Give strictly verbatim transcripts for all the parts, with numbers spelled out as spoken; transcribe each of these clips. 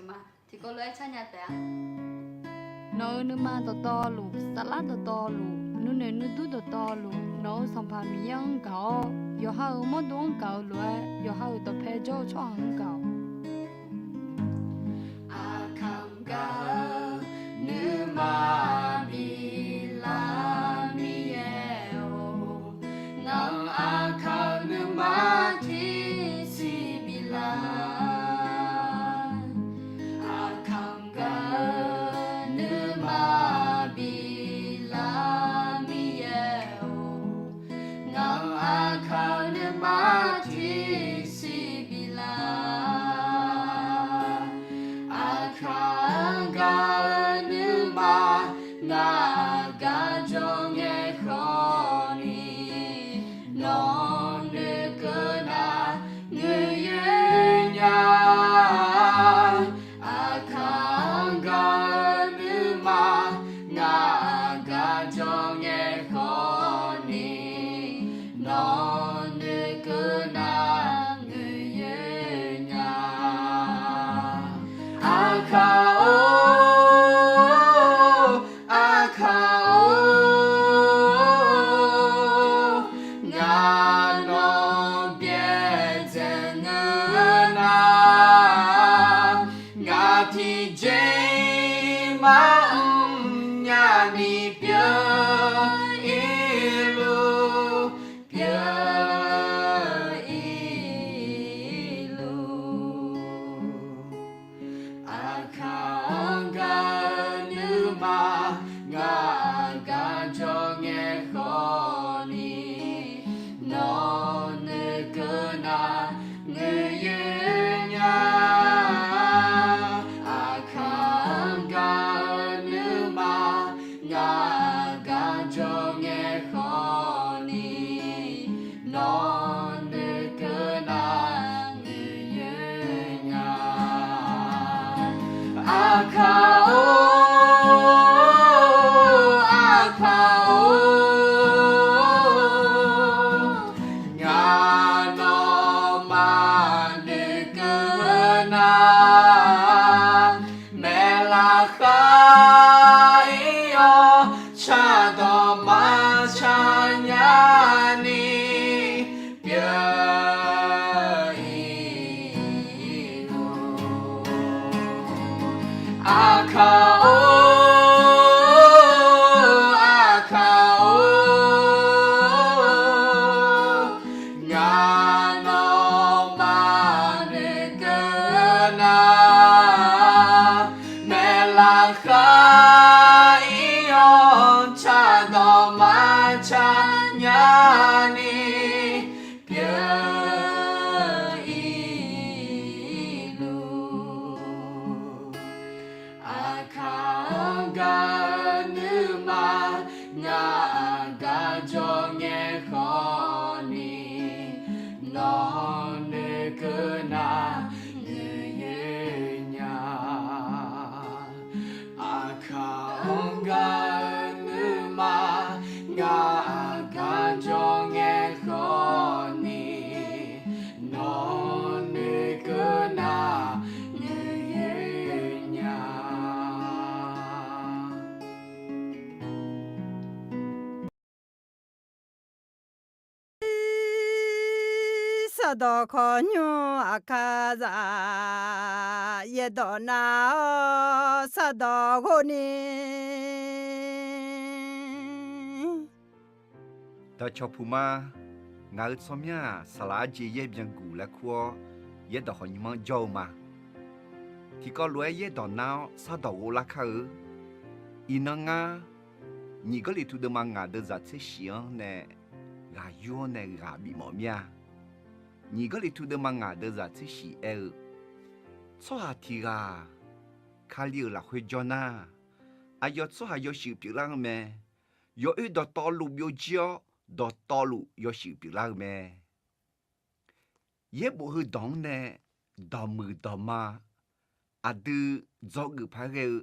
ma. Tiqkawv lof-aer carnya taef-a. Nawq-euq nuima dawqtawvluf, saflar dawqtawvluf, nuinoeq nuidur dawqtawvluf, nawq-euq Sanqpaq Miqyaer-anr gaq-awr, yawqha-euq mawrdo-anr gaq-eu lof-aer, yawqha-euq dawqpae jawr-eu tsawrhaq-anr gaq-awq. Aqkaq gaq-eu nuima biflar Miqyaer-or, ngaq-anr aqkaq-eu nuima tiqsiq biflar. Aqkaq gaq-eu nuima biflar Miqyaer-or, ngaq-anr aqkaq-eu nuima tiqsiq biflar. Aqkaq gaq-eu nuima ngaq aqgar jawr ngae khawf ni, nawq noeqkeuv nar ngoeqyoer nya. Aqkaq gaq-eu nuima ngaq aqgar jawr ngae khawf ni, nawq noeqkeuv nar ngoeqyoer nya. Aqkaq-or, Aqkaq-or, ngaq nawq byaerdzae ngeur nar, ngaq tiqjeq-iq maqmr nyani pyeuf-ir luf, pyeuf-ir luf. Aqkaq-anr gaq-eu nuima ngaq aqgar jawr ngae khawf ni, nawq noeqkeuv nar ngoeqyoer nya. Aqkaq-anr gaq-eu nuima ngaq aqgar jawr ngae khawf ni, nawq noeqkeuv nar ngoeqyoer nya. Aqkaq-or, Aqkaq-or, ngaq nawmaf noeqkeuv nar, maeqlaf khar-ir-awr cardawq maqcar nyani pyeuf-ir luf. Aqkaq-or, Aqkaq-or, ngaq nawmaf noeqkeuv nar, maeqlaf khar-ir-awr cardawq maqcar nyani pyeuf-ir luf. Aqkaq-anr gaq-eu nuima ngaq aqgar jawr ngae khawf ni, nawq noeqkeuv nar ngoeqyoer nya. Aqkaq-anr gaq-eu nuima ngaq aqgar jawr ngae khawf ni, nawq noeqkeuv nar ngoeqyoer nya. Sardawq khawqnymr Aqkaqzaq, yaerdawq nav-awr sardawq ghov ni. Dawqcawq puq ma. Ngaq-euq tsawrmyanr-aq, saqlaq arjeq yaer byanguq laer kur-awr, yaerdawq khawqnymr-anr jawr-eu ma. Tiqkawv lof-aer yaerdawq nar-awr sardawq ghov lar kar-eu. Iqnan ngar, Nyiq Gawrliqtu deuvma ngaq deuvzaq tser shif-anr nae ghaq yur-awr nae ghaq bifmawf mir-a. Nyiq Gawrliqtu deuvma ngaq deuvzaq tser shif aer-eu, tsawrhaq tiq ghaq Kali-euq lafkhoer jawr nar, aqyawf tsawrhaq yawshuif pyeuflar-eu mae. Yawoer dawqtawvluf byovjir-awr, dawqtawvluf yawshuif pyeuflar-eu mae. Yaerbof heudawq-anr nae dawqmuiq dawqma aqdui dzawgeuf paq-aer ghae-eu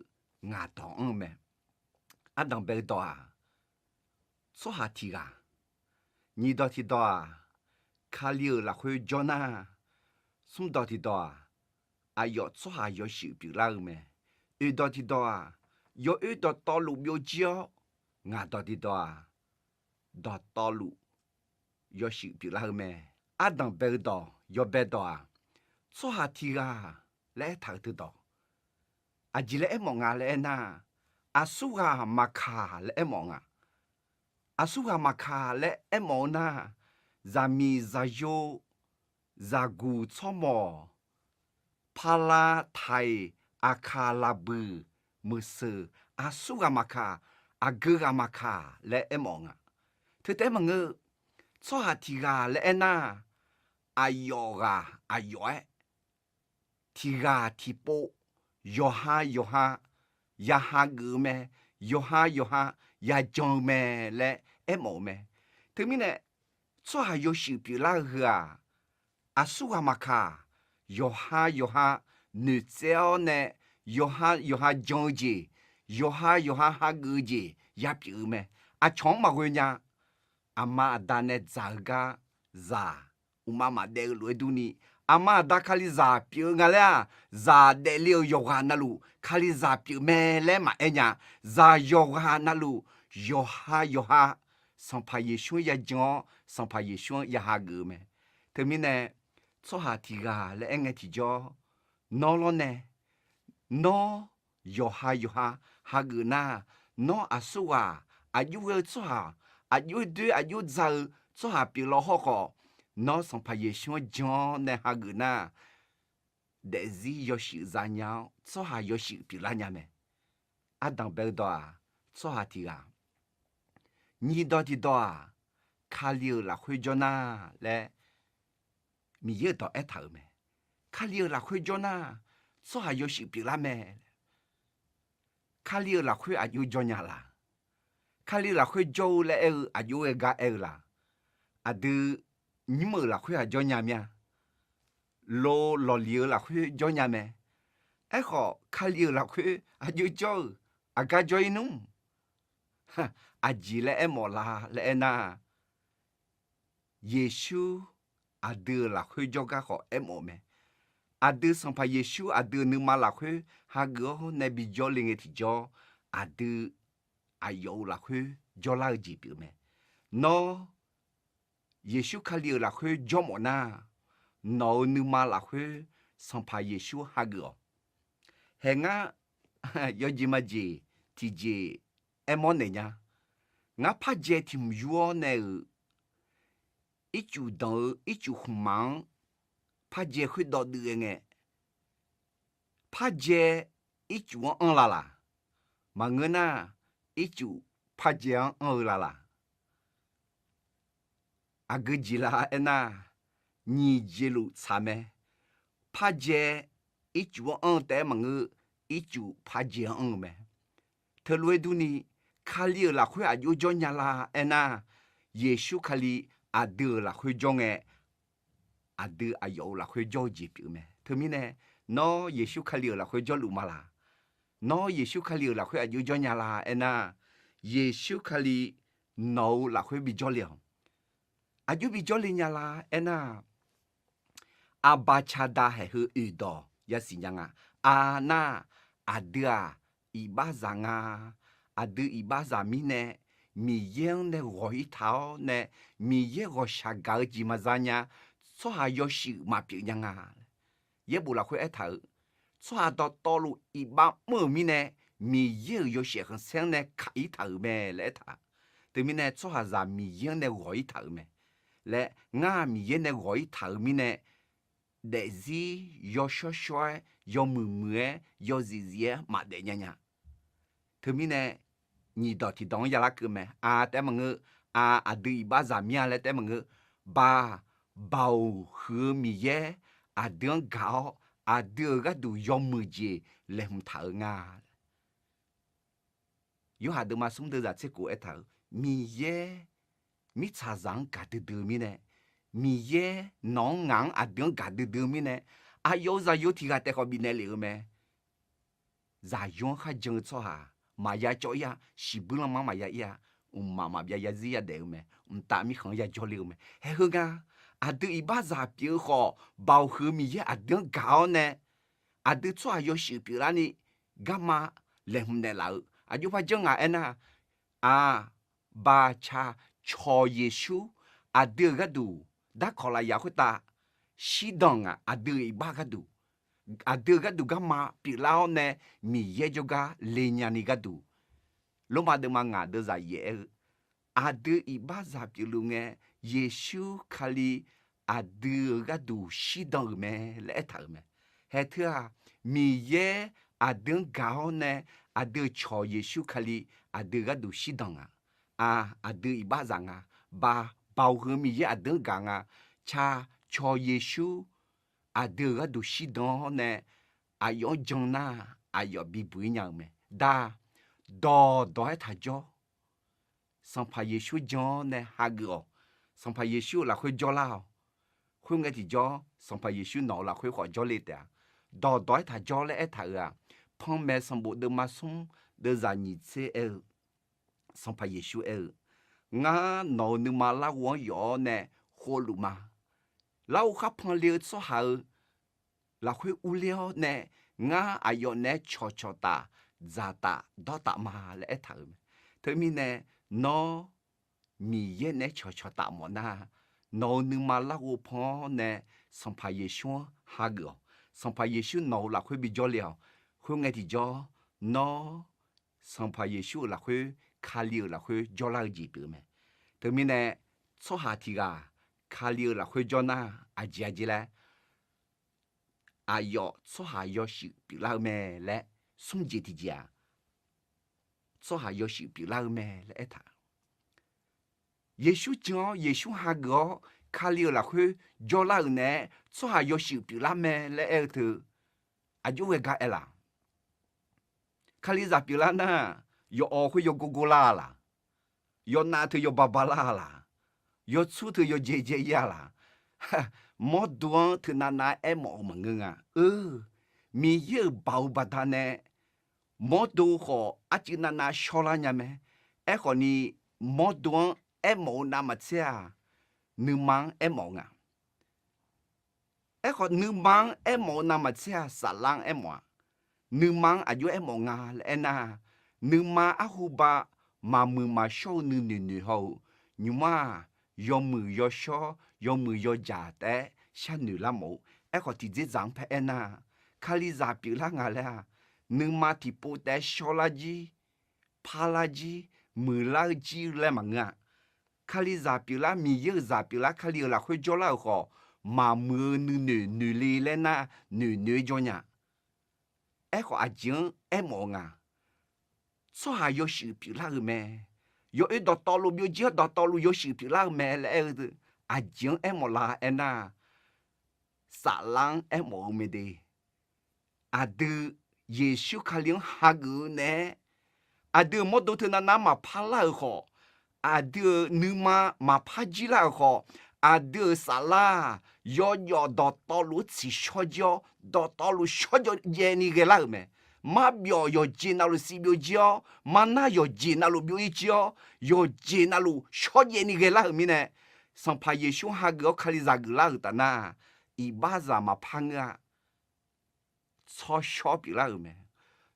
ngaq dawq anr-eu mae. Ardanq bae-eu dawq-aq, tsawrhaq tiq ghaq. Nyiq dawq tiq dawq-aq, Kali-euq lafkhoer jawr nar, smr dawq tiq dawq-aq, aqyawf tsawrhaq yawshuif pyeuflar-eu mae. Oeqdawq tiqdawq-aq, yawoer dawqtawvluf byovjir-awr, ngaq dawq tiqdawq-aq, dawqtawvluf yawshuif pyeuflar-eu mae. Ardanq bae-eu dawq yawbae dawq-aq, tsawrhaq tiq ghaq laer aertaq-euq teudawq. Aqjeq laer aermawf nga laer aernar, aqsurghaq maqkaq laer aermawf nga. Aqsurghaq maqkaq laer aermawf-eu nar, zaqmiq zaqyo, zaqguq tsawrmawq, pala, taiq, aqkaq, laqbuiq, meuqseuq, aqsurghaq maqkaq, aqgeu ghaq maqkaq laer aermawf nga. Teu taef-aer maqngeur, tsawrhaq tiq ghaq laer aernar, aqyawf ghaq aqyawf-aer, tiq ghaq tiqpov, yawqha yawqha ya hageuf-eu mae, yawqha yawqha ya jan-eu mae laer aermawf-eu mae. Teumirnae, tsawrhaq yawshuif pyeuflar-eu heu-aq, aqsurghaq maqkaq, yawqha yawqha noeqtsaev-awr nae, yawqha yawqha jan-eu jeq, yawqha yawqha hageuf-eu jeq ya pyeuf-eu mae. Aqcawq-anr maqghoe nya. Aqma aqda nae dzaq-eu gar zaq uqmav maqdaef-eu lof-aer durni, aqma aqda Kalizaq pyeuf-eu nga laer-aq, zaq daefle-euq yawqghaq navluf Kalizaq pyeuf mae laer maqaer nya. Zaq yawqghaq navluf yawqha yawqha Sanqpaq Yeqsur-anr ya jan-awr, Sanqpaq Yeqsur-anr ya hageuf-eu mae. Teumirnae, tsawrhaq tiq ghaq laer aer ngae tiqjawr, nawr lawrnae, nawr yawqha yawqha hageuf nar, nawr aqsurghaq aqjox ghae-eu tsawrhaq, aqjox doer aqjox dzaq-eu tsawrhaq pyeuf law hawrkhawf, nawr Sanqpaq Yeqsur-anr jan-awr nae hageuf nar, daefzir yawshuif zanya-awr, tsawrhaq yawshuif pyeuflar nya mae. Ardanq bae-eu dawq-aq, tsawrhaq tiq ghaq. Nyiq dawq tiqdawq-aq, Kali-euq lafkhoer jawr nar laer Miqyaer-euq dawq aertaq-euq mae. Kali-euq lafkhoer jawr nar, tsawrhaq yawshuif pyeuflar mae. Kali-euq lafkhoer aqjox jawr nya la? Kali-euq lafkhoer jawr-eu laer aer-eu aqjox ghae gar aer-eu la? Aqdui nymr-euq lafkhoer aq jawr nya mir-a? Lo lawqliq-eu lafkhoer jawr nya mae. Aerkhawf, Kali-euq lafkhoer aqjox jawr-euq aqgar jawr-ir nmr? Aqjeq laer aermawf la laer aernar, Yeqsur aqdui-euq lafkhoer jawrgar khawf aermawf mae. Aqdui Sanqpaq Yeqsur aqdui-euq nuima lafkhoer hageuf-awr nae bijawr le ngae tiqjawr, aqdui aqyawf-euq lafkhoer jawrlar-eu jeq pyeuf mae. Nawr Yeqsur Kali-euq lafkhoer jawr mawf nar, nawq-euq nuima lafkhoer Sanqpaq Yeqsur hageuf-awq. Hae ngar yawjeq majeq tiqjeq aermawr naeq nya. Ngar parjae tiq hmq yur-awr nae-euq ircuf danq-eu ircuf khmqmaq-anr parjae khoerdawv duiv-aer ngae, parjae ircuf-anr anr la laq? Maqngeur nar, ircuf parjae-anr anr-eu la laq? Aqgeu jeq la aernar, nyiq jeq luf tsaq mae. Parjae ircuf-anr anr-eu taef-aer maqngeur, ircuf parjae-anr anr-eu mae. Teulof-aer durni, Kali-euq lafkhoer aqjox jawr nya la aernar, Yeqsur Kali aqdui-euq lafkhoer jawr ngae, aqdui aqyawf-euq lafkhoer jawr-eu jeq pyeuf mae. Teumirnae, nawr Yeqsur Kali-euq lafkhoer jawrluf ma laq? Nawr Yeqsur Kali-euq lafkhoer aqjox jawr nya la aernar, Yeqsur Kali nawq-euq lafkhoer bijawr le-awq. Aqjox bijawr le nya la aernar, Aqbaqcaqdaq haeq heu oeqdawq yasiq nya nga. Aqnar, aqdui-aq, iqbaxzaq nga. Aqdui iqbaxzaq mirnae, Miqyaer-anr nae ghawq-ir taq-awr nae, Miqyaer ghawqshaq gaq-eu jeq maqza nya. Tsawrhaq yawshuif maqpyeuf nya nga. Yaerbof lafkhoer aertaq-euq, tsawrhaq dawqtawvluf iqbax mr-euq mirnae, Miqyaer-euq yawshaef khanqsaer-anr nae kaq-ir taq-euq mae laer aertaq. Teumirnae tsawrhaqzaq Miqyaer-anr nae ghawq-ir taq-euq mae. Laer ngar Miqyaer nae ghawq-ir taq-euq mirnae, daefzir yawshawr shawr-aer, yawmuiq muiq-aer, yawzif zif-aer maqdaef nya nya. Teumirnae, nyiq dawq tiqdawq-anr yalar keuv mae. Aq taef-aer maqngeur, aq aqdui iqbaxzaq mir-a laer taef-aer maqngeur, Baoq, Baoq huiq-eu Miqyaer aqdui-anr gaq-awr, aqdui-euq gharduq yawmuiq jeq laeqhmq taq-euq nga. Yorhaq deuvma smr deuv zaq tser kof aertaq-euq, Miqyaer mirtsaqzaq-anr gaqdui dui-eu mirnae, Miqyaer nawq-anr ngaq-anr aqdui-anr gaqdui dui-eu mirnae, aqyawf-euq zaqyo tiq ghaq taef khawf bifnaeq lef-eu mae. Zaqyo-anr kharjan-eu tsawrhaq maqya cawv-ir-a, shiqbuir lanma-anr maqya ir-a, mqmaq maqbyav yazir yadaef-eu mae, mqtav mirkhanq-anr yajawr le-eu mae. Haeq heu nga, aqdui iqbaxzaq pyeuf-eu khawf, Baoq huiq-eu Miqyaer aqdui-anr gaq-awr nae, aqdui tsawrhaq yawshuif pyeuflarni garma laeqhmq naeqlaf-eu aqjox par janr nga aernar, aq, baqcaq cawq Yeqsur aqdui-euq gharduq darkawq lafyaq khoertav shirdan nga. Aqdui-euq iqbax gharduq, aqdui-euq gharduq garma pyeuflar-awr nae Miqyaer jawrgar le nyani gharduq, Lormav deuvma ngaq deuvzaq yaef aer-eu, aqdui iqbaxzaq pyeufluf ngae, Yeqsur Kali aqdui-euq gharduq shirdan-euq mae laer aertaq-euq mae. Haeq teu-aq, Miqyaer aqdui-anr gaq-awr nae aqdui-euq cawq Yeqsur Kali aqdui gharduq shirdan nga. Aq, aqdui iqbaxzaq nga. Ba, Baoq heu Miqyaer aqdui-anr gaq nga. Ca, cawq Yeqsur aqdui-euq gharduq shirdan-awr nae aqyawf-anr jan nar, aqyawf bibuq-ir nya-eu mae. Da, dawqdawq-aer taq jawr. Sanqpaq Yeqsur jan-awr nae hageuf-awq. Sanqpaq Yeqsur-euq lafkhoer jawrlar-awq. Khoerngae tiqjawr, Sanqpaq Yeqsur nawq-euq lafkhoer khawf jawrle taef-a. Dawqdawq-aer taq jawr laer aertaq-euq-aq, Panmaeq sanqbof deuvma smr deuvzaq nyiq tser aer-eu, Sanqpaq Yeqsur aer-eu, Ngar nawq-euq nuima larghov-anr yawf-awr nae khovluf ma. Larghov khar panle-eu tsawrhaq-euq lafkhoer urler-awr nae, ngar aqyawf naeq-aer cawqcawq taf, dzaqtaf, dawrtaf ma laer aertaq-euq mae. Teumirnae, nawr Miqyaer naeq-aer cawqcawq taf mawf nar, nawq-euq nuima larghov pan-awr nae Sanqpaq Yeqsur-anr hageuf-awq. Sanqpaq Yeqsur nawq-euq lafkhoer bijawr le-awq. Khoerngae tiqjawr, nawr Sanqpaq Yeqsur-euq lafkhoer, Kali-euq lafkhoer jawrlar-eu jeq pyeuf-eu mae. Teumirnae, tsawrhaq tiq ghaq Kali-euq lafkhoer jawr nar, aqjeq aqjeq laer, aqyawf tsawrhaq yawshuif pyeuflar-eu mae laer, smr jeq tiqjeq-aq, tsawrhaq yawshuif pyeuflar-eu mae laer aertaq. Yeqsur jan-awr, Yeqsur hageuf-awr, Kali-euq lafkhoer jawrlar-euq naeq-aer tsawrhaq yawshuif pyeuflar mae laer aer-eu teu, aqjox ghae gar aer laf? Kalizaq pyeuflar nar, yawf-awq khoer yawgor gor lar-a laq? Yawnav teu yawba ba lar-a laq? Yawtsur teu yawdzae dzae-ir-a laq? Mawrdo-anr teu navnav aermawf-eu maqngeur nga. Eur, Miqyaer-euq baoq baqdanae mawrdo khawf arcuiv navnav shawrlar nya mae. Aerkhawfni, mawrdo-anr aermawf-eu navmaqtser-aq, nuima-anr aermawf-eu nga. Aerkhawf, nuima-anr aermawf-eu navmaqtser-aq, saflar-anr aermawf-a. Nuima-anr aqjox aermawf nga laer aernar, nuima arhu ba maqmuiq maqshawr-eu nuinoeq noeq haw-euq, nymq-mr-aq, yawmuiq yawshawr, yawmuiq yawjaq taef-aer sharnoeq lar mawf-eu. Aerkhawf, tiqdzerdzaq-anr paer aernar, Kalizaq pyeuflar nga laer-aq, nuima tiqpov taef-aer shawrlar jir, parlar jir, muiqlar-eu jir laer maqngeur-a. Kalizaq pyeuflar, Miqyaer-euq zaq pyeuflar, Kali-euq lafkhoer jawrlar-euq khawf, maqmuiq-eu nuinoeq noeq le laer nar, noeq noeq-aer jawr nya. Aerkhawf, aqjeq-anr aermawf-eu nga. Tsawrhaq yawshuif pyeuflar-euq mae. Yawoer dawqtawvluf byovjir-awr dawqtawvluf yawshuif pyeuflar-eu mae laer aer-eu, aqjeq-anr aermawf la aernar, saflar-anr aermawf-eu mae de. Aqdui Yeqsur Kali-anr hageuf-eu naeq-aer, aqdui-euq mawrdo teu navnav maqpar lar-euq khawf, aqdui-euq nuima maqpar jir lar-euq khawf, aqdui-euq saflar-aq, yawjawf dawqtawvluf-anr tsiqshawr jir-awr, dawqtawvluf shawrjaev ni ghaelar-euq mae. Marbyawf yawqjeq navluf sivbyov jir-awr, marnar yawqjeq navluf byov-ir jir-awr, yawqjeq navluf shawrjaev ni ghaelar-euq mirnae, Sanqpaq Yeqsur hageuf-awr Kalizaq geuflar-euq taf nar, iqbaxzaq maqpar ngeur-a. Tsawrshawr pyeuflar-euq mae.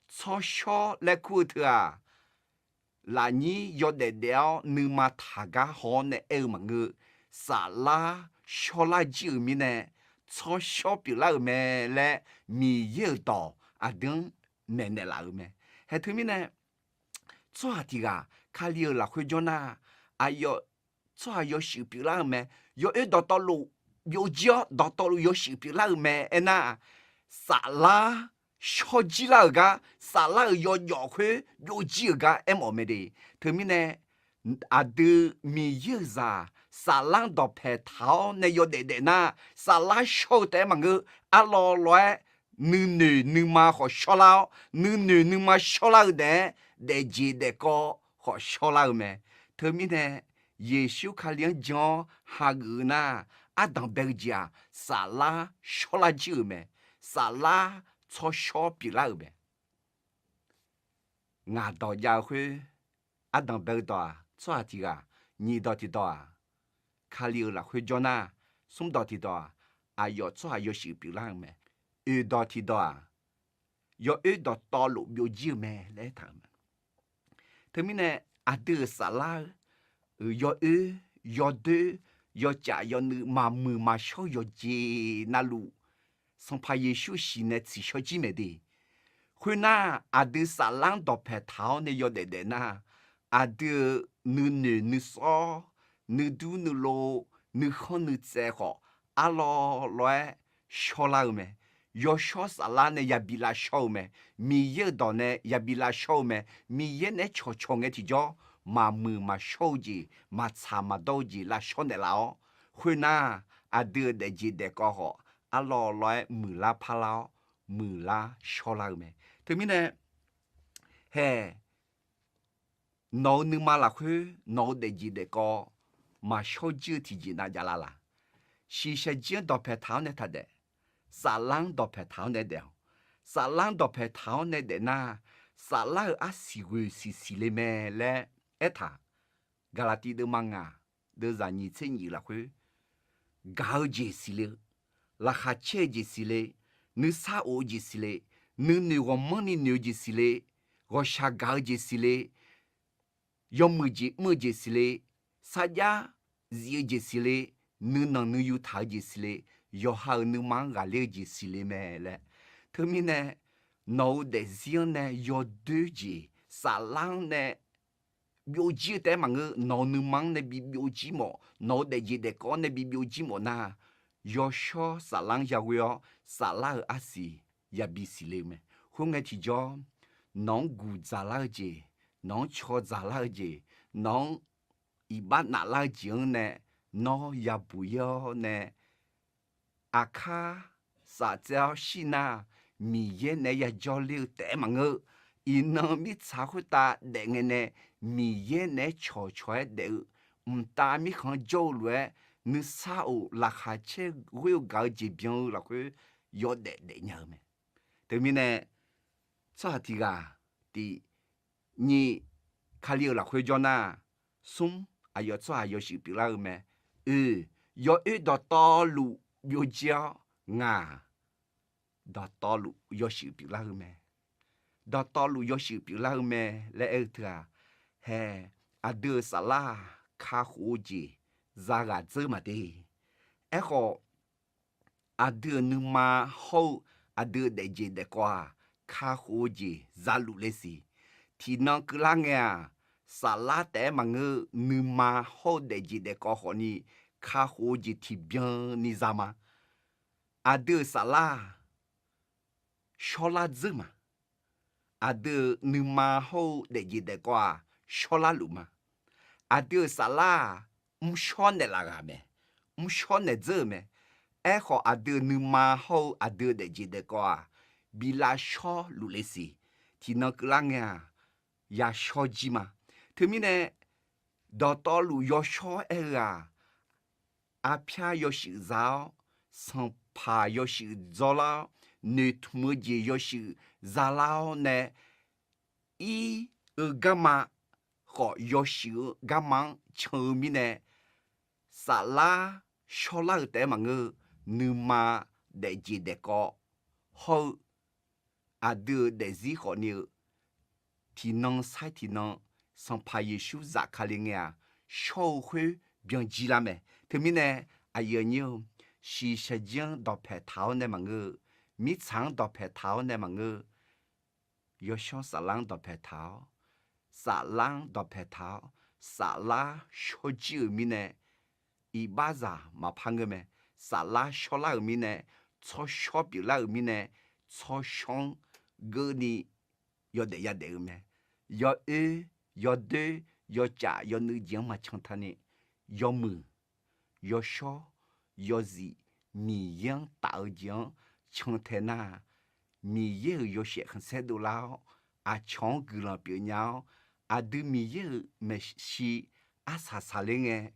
Tsawrshawr laer kur-eu teu-aq, lafnyir yawdaef daef-awr nuima taqgar haw-awr nae aer-eu maqngeur. Saflar shawrlar jir-euq mirnae, tsawrshawr pyeuflar-euq mae laer Miqyaer-euq dawq aqdui-anr maeqnaeq laf-euq mae. Haeq teumirnae, tsawrhaq tiq ghaq Kali-euq lafkhoer jawr nar, aqyawf tsawrhaq yawshuif pyeuflar-eu mae. Yawoer dawqtawvluf byovjir-awr dawqtawvluf yawshuif pyeuflar-euq mae aernar, saflar shawrjir lar-euq gar, saflar-euq yawjawf khoer byovjir-euq gar aermawf mae de. Teumirnae, aqdui Miqyaer-euq zaq saflar-anr dawqpaeq taq-awr nae yawdaef daef nar, saflar shawr-eu taef-aer maqngeur, arlawv lawv-aer nuinoeq nuima khawf shawrlar-awr, nuinoeq nuima shawrlar-eu daef-aer daefjeq daefkawv khawf shawrlar-eu mae. Teumirnae, Yeqsur Kali-anr jan-awr hageuf-eu nar, ardanq bae-eu jeq-aq, saflar shawrlar jir-euq mae. Saflar tsawrshawr pyeuflar-euq mae. Ngaq dawq jav-eu khoer, ardanq bae-eu dawq-aq, tsawrhaq tiq ghaq, nyiq dawq tiqdawq-aq, Kali-euq lafkhoer jawr nar, smr dawq tiqdawq-aq, aqyawf tsawrhaq yawshuif pyeuflar-euq mae. Oeq dawq tiqdawq-aq, yawoer dawqtawvluf byovjir-eu mae laer aertaq-euq mae. Teumirnae aqdui-euq saflar-eu yawoer, yawdoer, yawcaf yawnuiv maqmuiq maqshawr-eu yawqjeq navluf, Sanqpaq Yeqsur shiq nae tsiqshawr jir mae de. Khoernar, aqdui saflar-anr dawqpae taq-awr nae yawdaef daef nar, aqdui-euq nuinoeq nuisawr, nuidur nuilov, nuikhanr nuitsaev khawf, arlawr lawr-aer shawrlar-eu mae. Yawshawr saflar nae yabi lavshawr-eu mae. Miqyaer-euq dawq nae yabi lavshawr-eu mae. Miqyaer naeq-aer cawqcawq ngae tiqjawr, maqmuiq maqshawr-eu jeq, maqtsaq maqdawr-eu jeq lavshawr naeqlaf-awr, khoernar, aqdui-euq daefjeq daefkawv khawf, arlawr lawr-aer muiqlar parlar-awr, muiqlar shawrlar-eu mae. Teumirnae, hae, nawq-euq nuima lafkhoer nawq-euq daefjeq daefkawv maqshawr jir-eu tiqjeq nav javlar laq? Shiqshaq jir-anr dawqpae taq-awr nae taqdaef. Saflar-anr dawqpae taq-awr nae daef-awq. Saflar-anr dawqpae taq-awr nae daef nar, saflar-euq arsiq ghoeq siq siqle mae laer aertaq. Gaqlaqtiv deuvma ngaq, deuvzaq nyiq tser nyiq lafkhoer, gaq-eu jeq siqle-eu, laqkhaq caer-eu jeq siqle, nuisar of-eu jeq siqle, nuinoeq ghawqmanrni noeq-eu jeq siqle, ghawqshaq gaq-eu jeq siqle, yawmuiq jeq mr-eu jeq siqle, sarjax zif-eu jeq siqle, nuinanq nuiyu taq-eu jeq siqle, yawqha-euq nuima-anr ghaqler-eu jeq siqle mae laer. Teumirnae, nawq-euq daefzir-anr nae yawdoer jeq, saflar-anr nae byovjir-eu taef-aer maqngeur. Nawq-euq nuima-anr nae bi byovjir mawf, nawq-euq daefjeq daefkawv-anr nae bi byovjir mawf nar, yawshawr saflar-anr yaghoe-awr, saflar-euq arsiq yabi siqle-eu mae. Khoerngae tiqjawr, nawq-anr guq dzaqlar-eu jeq, nawq-anr caw dzaqlar-eu jeq, nawq-anr iqbax naflar-eu jeq-anr nae, nawr yabuq-ir-awr nae, aqkar saftsaev-awr shir nar, Miqyaer naeq-aer yajawr ler-eu taef-aer maqngeur. Iqnan mirtsaq khoertav daef ngae nae, Miqyaer naeq-aer cawqcawq-aer daef-eu, mqtav mirkhanq-anr jawr-eu lof-aer, nuisar of laqkhaq caer ghoer-eu gaq-eu jeq byan-eu lafkhoer yawdaef daef nya-eu mae. Teumirnae, tsawrhaq tiq ghaq tiq nyiq, Kali-euq lafkhoer jawr nar, smr, aqyawf tsawrhaq yawshuif pyeuflar-eu mae. Oe, yawoer dawqtawvluf byovjir-awr ngaq, dawqtawvluf yawshuif pyeuflar-eu mae. Dawqtawvluf yawshuif pyeuflar-eu mae laer aer-eu teu-aq, hae, aqdui-euq saflar-aq, kakhof-eu jeq zaghaq dzeur maqde. Aerkhawf, aqdui-euq nuima hawr-eu aqdui-euq daefjeq daefkawv-aq, kakhof-eu jeq zaluf le siq. Tiqnan keuvlar ngae-aq, saflar taef-aer maqngeur-eu nuima hawr-eu daefjeq daefkawv khawfni, kakhof-eu jeq tiqbyan ni za ma. Aqdui-euq saflar-aq, shawrlar dzeur ma. Aqdui-euq nuima hawr-eu daefjeq daefkawv-aq, shawrlar luf ma. Aqdui-euq saflar-aq, mrshawr naeqlaf ghaq mae. Mrshawr naeq dzeur-euq mae. Aerkhawf, aqdui-euq nuima hawr-eu aqdui-euq daefjeq daefkawv-aq, bi lavshawr luf le siq. Tiqnan keuvlar ngae-aq, yashawr jir ma. Teumirnae, dawqtawvluf yawshawr aer-eu-aq, arpyar yawshuif za-awr, sanqpaq yawshuif dzawrlar-awr, noeqtmq-eu jeq yawshuif zalar-awr nae, ir-eu garma khawf yawshuif-eu garma-anr can-eu mirnae, saflar shawrlar-eu taef-aer maqngeur-eu, nuima daefjeq daefkawv hawr-eu aqdui-euq daefzir khawfni-eu, tiqnan sair tiqnan Sanqpaq Yeqsur zafkale ngae-aq, shawr-eu khoer byan jir lar mae. Teumirnae, aqyuif aqnyir-eu, shiqshaq jir-anr dawqpae taq-awr nae maqngeur-eu, mirtsaq-anr dawqpae taq-awr nae maqngeur-eu, yawshawr saflar-anr dawqpae taq-awr, saflar-anr dawqpae taq-awr, saflar shawr jir-euq mirnae, iqbaxzaq maqpar ngeur mae. Saflar shawrlar-euq mirnae, tsawrshawr pyeuflar-euq mirnae, tsawrshawr-anr geuvni yawdaef yadaef-eu mae. Yawoer, yawdoer, yawcaf yawnuiv jeq-anr maqcan taqni, yawmuiq, yawshawr, yawzif, Miqyaer-anr taf-eu jeq-anr cantae nar, Miqyaer-euq yawshaef khanqsaer dovlar-awr, aqcawq-anr guiqlanq pyeufnya-awr, aqdui Miqyaer-euq maeqshi arsaq saqler ngae,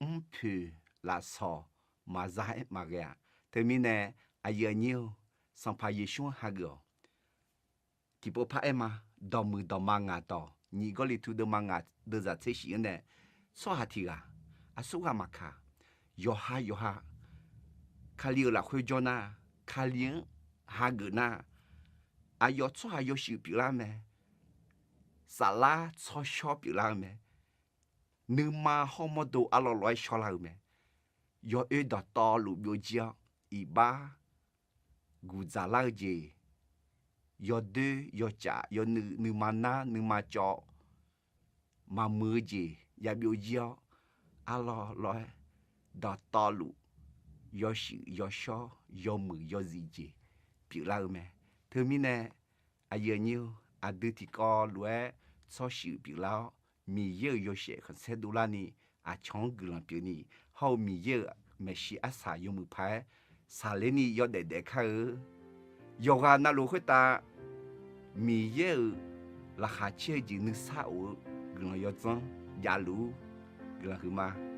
mrpoeq lafsawq maqza-aer maqghae-aq. Teumirnae, aqyuif aqnyir-eu, Sanqpaq Yeqsur-anr hageuf-awq. Tiqpov par aer ma. Dawqmuiq dawqma ngaq dawq, nyiq Gawrliqtu deuvma ngaq deuvzaq tser shif-anr nae, tsawrhaq tiq ghaq, aqsurghaq maqkaq, yawqha yawqha Kali-euq lafkhoer jawr nar, Kali-anr hageuf nar, aqyawf tsawrhaq yawshuif pyeuflar-eu mae. Saflar tsawrshawr pyeuflar-eu mae. Nuima hawr mawrdo arlawr lawr-aer shawrlar-eu mae. Yawoer dawqtawvluf byovjir-awr, iqbax guqdzaq lar-eu jeq, yawdoer yawcaf yawnuiv nuima nar nuima cawv maqmuiq-eu jeq yabyovjir-awr, arlawr lawr-aer dawqtawvluf yawshuif yawshawr yawmuiq yawzif jeq pyeuflar-eu mae. Teumirnae aqyuif aqnyir-or, aqdui tiqkawv lof-aer tsawrshuif pyeuflar-awr, Miqyaer-euq yawshaef khanqsaer dovlarni aqcawq-anr guiqlanq pyeufni, hawr-eu Miqyaer-euq maeqshi arsaq yawmuiq paq-aer saqler ni yawdaef daef kar-eu. Yawqghaq navluf khoertav Miqyaer-euq laqkhaq caer-eu jeq nuisar of-eu guiqlanq yawdzanr javluf-ur. Guiqlanq huiqma.